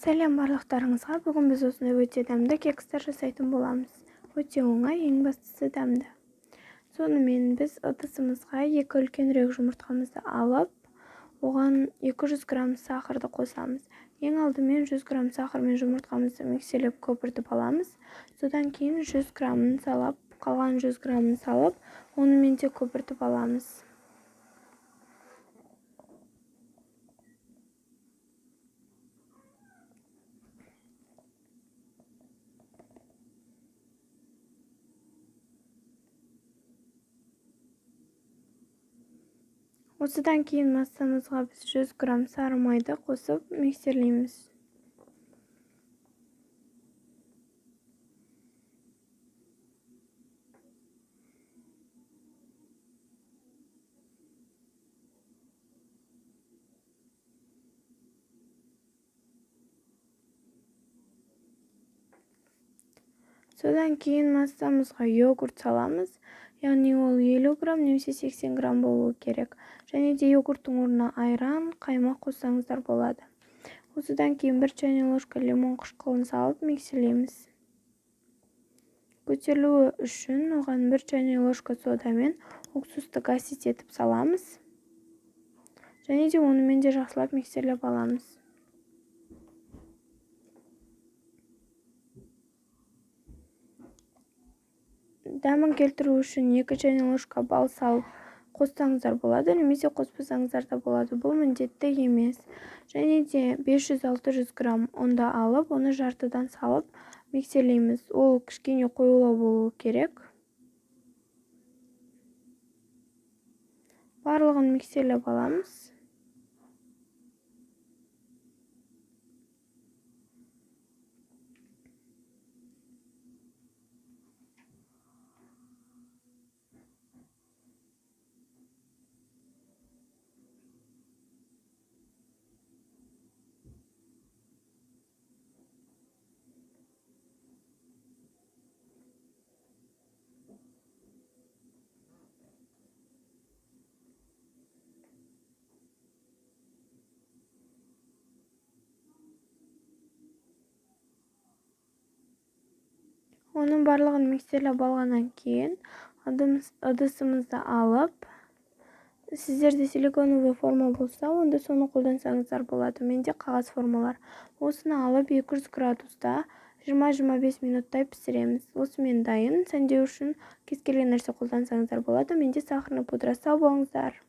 Сәлем барлықтарыңызға! Бүгін біз осындай өте дәмді кекстер жасайтын боламыз. Өте оңай, ең бастысы дәмді. Сонымен біз ыдысымызға екі үлкенірек жұмыртқамызды алып, оған 200 грамм сахарды қосамыз. Ең алдымен 100 грамм сахар мен жұмыртқамызды миксерлеп көпіртіп аламыз. Содан кейін 100 граммын салып, қалған 100 граммын салып, онымен де көпіртіп аламыз. Осыдан кейін массамызға біз 100 грамм сары майды қосып миксерлейміз. Содан кейін массамызға йогурт саламыз. Яғни ол 50 грамм немесе 80 грамм болуы керек. Және де йогурттың орнына айран, қаймақ қоссаңыздар болады. Осыдан кейін 1 чайный ложка лимон қышқылын салып миксерлейміз. Көтерілуі үшін оған 1 чайный ложка сода мен уксусты гасить етіп саламыз. Және де онымен де жақсылап миксерлеп аламыз. Дәмін келтіру үшін 2 чайный ложка бал салып қоссаңыздар болады, немесе қоспасаңыздар да болады. Бұл міндетті емес. Және де 500-600 грамм ұнды алып, оны жартыдан салып миксерлейміз. Ол кішкене қоюлау болуы керек. Барлығын миксерлеп аламыз. Оның барлығын миксерлеп алғаннан кейін ыдысымызды алып, сіздерде силиконовый форма болса, онда соны қолдансаңыздар болады. Менде қағаз формалар. Осыны алып 200 градуста 20-25 минуттай пісіреміз. Осымен дайын. Сәндеу үшін кез келген нәрсе қолдансаңыздар болады. Менде сахарный пудра. Сау болыңыздар.